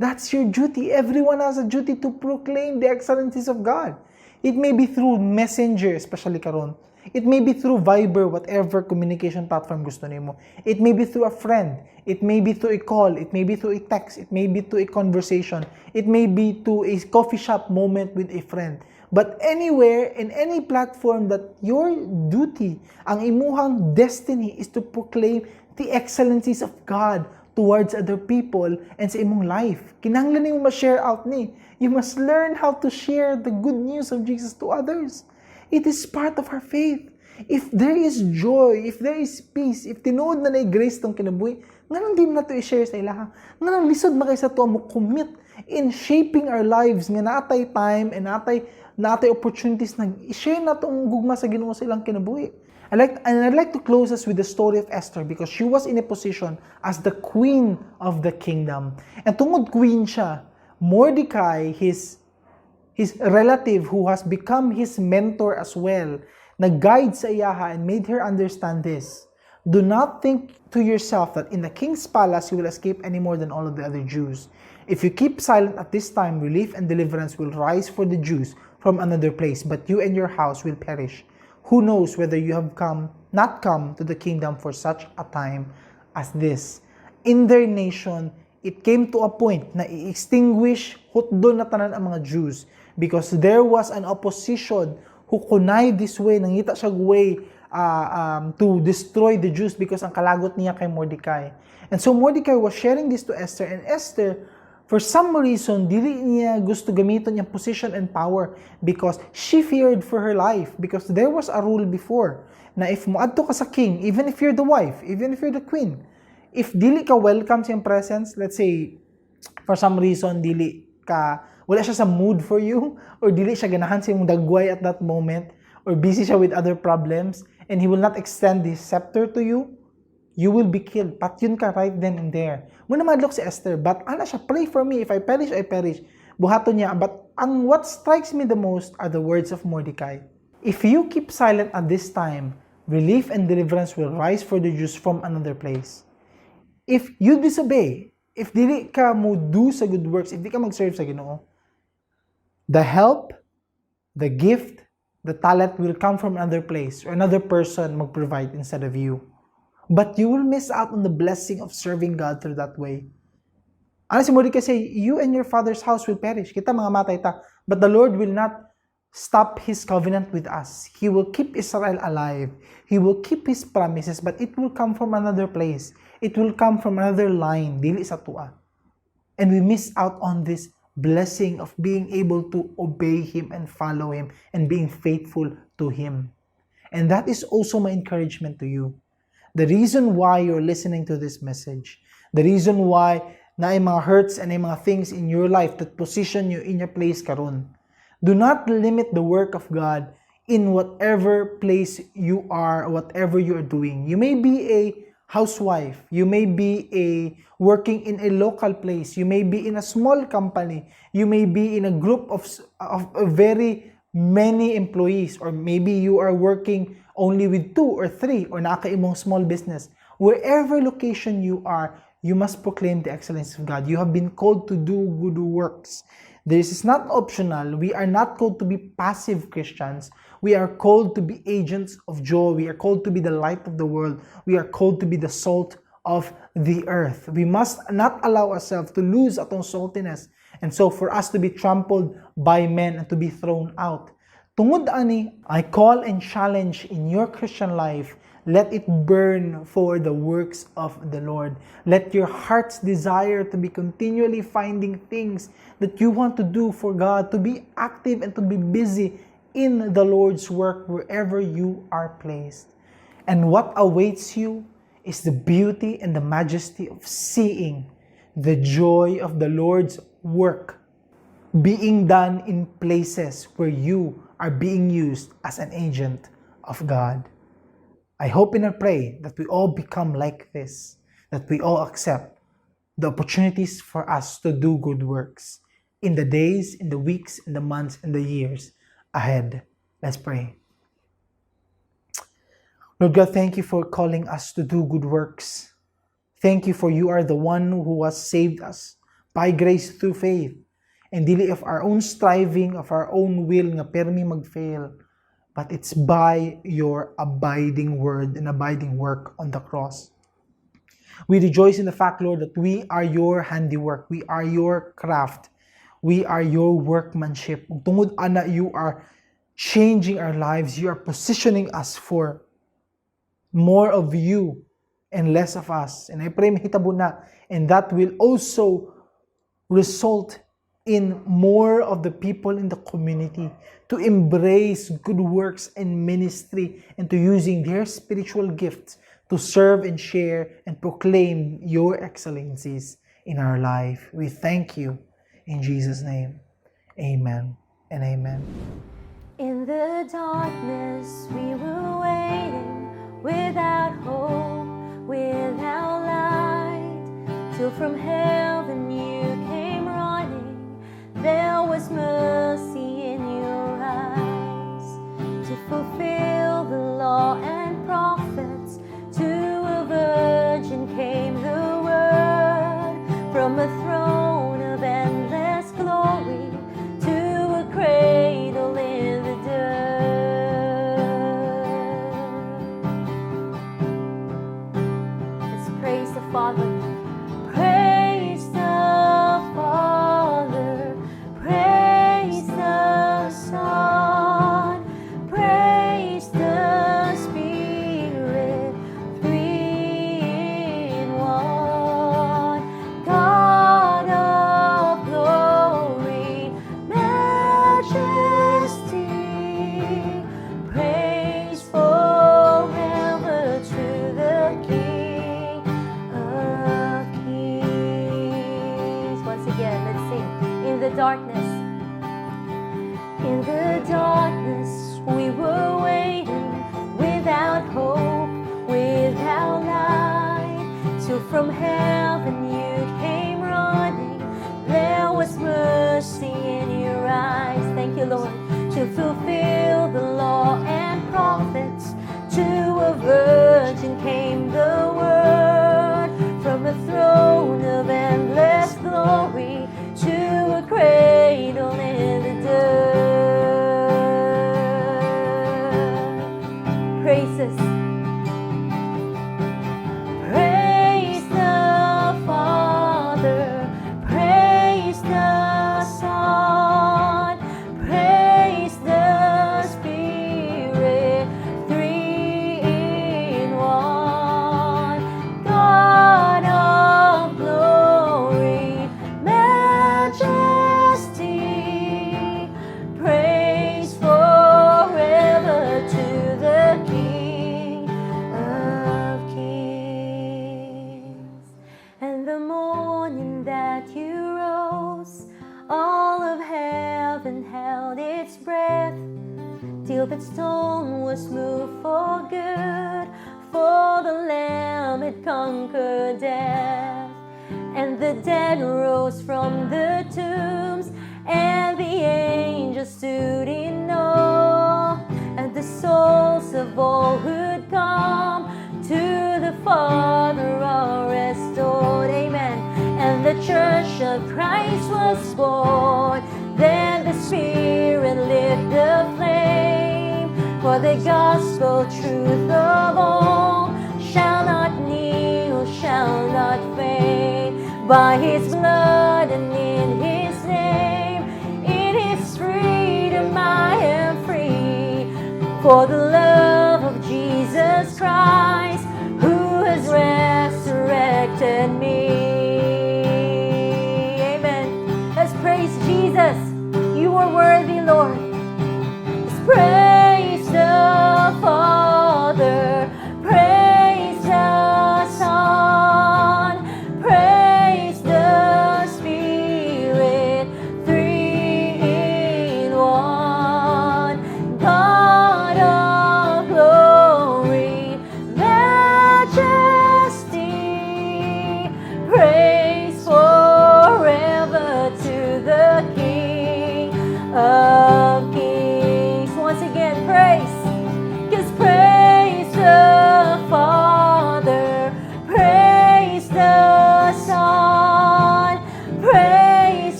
That's your duty. Everyone has a duty to proclaim the excellencies of God. It may be through Messenger, especially karon. It may be through Viber, whatever communication platform gusto nimo. It may be through a friend. It may be through a call. It may be through a text. It may be through a conversation. It may be to a coffee shop moment with a friend. But anywhere, in any platform that your duty, ang imuhang destiny is to proclaim the excellencies of God towards other people and sa imong life. Kinahanglan nimo ma-share out ni. You must learn how to share the good news of Jesus to others. It is part of our faith. If there is joy, if there is peace, if tinuod na naay grace atong kinabuhi, nganong di man nato i-share sa ilaha? Nganong lisod man kay sa ato mo commit in shaping our lives nga natay time and natay opportunities na i-share nato ang gugma sa Ginoo sa ilang kinabuhi? I'd like to close us with the story of Esther because she was in a position as the queen of the kingdom. And tungod queen siya, Mordecai, his relative who has become his mentor as well, nag-guide sa iyaha and made her understand this. "Do not think to yourself that in the king's palace you will escape any more than all of the other Jews. If you keep silent at this time, relief and deliverance will rise for the Jews from another place, but you and your house will perish. Who knows whether you have come, not come to the kingdom for such a time as this?" In their nation, it came to a point na i-extinguish, hutdon na tanan ang mga Jews because there was an opposition who connived this way, nangita siya way to destroy the Jews because ang kalagot niya kay Mordecai. And so Mordecai was sharing this to Esther, and Esther, for some reason, dili niya gusto gamiton yung position and power because she feared for her life, because there was a rule before na if moadto ka sa king, even if you're the wife, even if you're the queen, if dili ka welcome sa iyang presence, let's say, for some reason, dili ka, wala siya sa mood for you, or dili siya ganahan sa imong dagway at that moment, or busy siya with other problems, and he will not extend his scepter to you, you will be killed. Patyon ka right then and there. Mao na mahadlok si Esther, but ana siya, "Pray for me. If I perish, I perish." Buhaton niya. But ang what strikes me the most are the words of Mordecai. "If you keep silent at this time, relief and deliverance will rise for the Jews from another place. If you disobey, if dili ka mo do sa good works, if di ka mag-serve sa Ginoo, the help, the gift, the talent will come from another place or another person mag-provide instead of you. But you will miss out on the blessing of serving God through that way." Ano si Mordecai say, "You and your father's house will perish. Kita mga matay ta. But the Lord will not stop His covenant with us. He will keep Israel alive. He will keep His promises, but it will come from another place. It will come from another line, dili sa atua." And we miss out on this blessing of being able to obey Him and follow Him and being faithful to Him. And that is also my encouragement to you. The reason why you're listening to this message, the reason why naay mga hurts and naay mga things in your life that position you in your place karon. Do not limit the work of God in whatever place you are, whatever you are doing. You may be a housewife, you may be a working in a local place, you may be in a small company, you may be in a group of very many employees, or maybe you are working only with two or three, or naa ka imong small business. Wherever location you are, you must proclaim the excellence of God. You have been called to do good works. This is not optional. We are not called to be passive Christians. We are called to be agents of joy. We are called to be the light of the world. We are called to be the salt of the earth. We must not allow ourselves to lose atong saltiness and so for us to be trampled by men and to be thrown out. Tungod ani, I call and challenge in your Christian life, let it burn for the works of the Lord. Let your heart's desire to be continually finding things that you want to do for God, to be active and to be busy in the Lord's work wherever you are placed. And what awaits you is the beauty and the majesty of seeing the joy of the Lord's work being done in places where you are being used as an agent of God. I hope and I pray that we all become like this, that we all accept the opportunities for us to do good works in the days, in the weeks, in the months, in the years ahead. Let's pray. Lord God, thank you for calling us to do good works. Thank you for you are the one who has saved us by grace through faith. And dili of our own striving, of our own will nga permi mag-fail, but it's by your abiding word and abiding work on the cross. We rejoice in the fact, Lord, that we are your handiwork. We are your craft. We are your workmanship. Ug tungod ana, you are changing our lives. You are positioning us for more of you and less of us. And I pray mahitabo na. And that will also result in more of the people in the community to embrace good works and ministry and to using their spiritual gifts to serve and share and proclaim your excellencies in our life. We thank you in Jesus' name. Amen and amen.
In the darkness, we were waiting without hope, without light, till from heaven you came running. There was mercy in your eyes to fulfill the law and prophets. To a virgin came the word from a throne of endless glory to a cradle in the dirt. Let's praise the Father. Praise the Father. Praise the Son. Praise the Spirit. Three in one. God of glory, majesty, praise forever to the King of Kings. Once again, let's sing. In the darkness. In the darkness, we were waiting without hope, without light, till from heaven you came running. There was mercy in your eyes. Thank you, Lord, to fulfill the law and prophets. To a virgin came the word from a throne of endless glory to a cradle in the dirt. Praises. Praise the Father, praise the Son, praise the Spirit, three in one. God of glory, majesty, praise forever to the King of Kings. And the morning that you rose, all of heaven held its breath till that stone was moved for good, for the Lamb had conquered death. And the dead rose from the tombs, and the angels stood in awe, and the souls of all who'd come to the Father are restored. Amen. And the church of Christ was born. Then the Spirit lit the flame. For the gospel truth of all shall not kneel, shall not fade. By his blood and in his name, in his freedom I am free. For the love of Jesus Christ, who has resurrected me. Amen. Let's praise Jesus. You are worthy, Lord.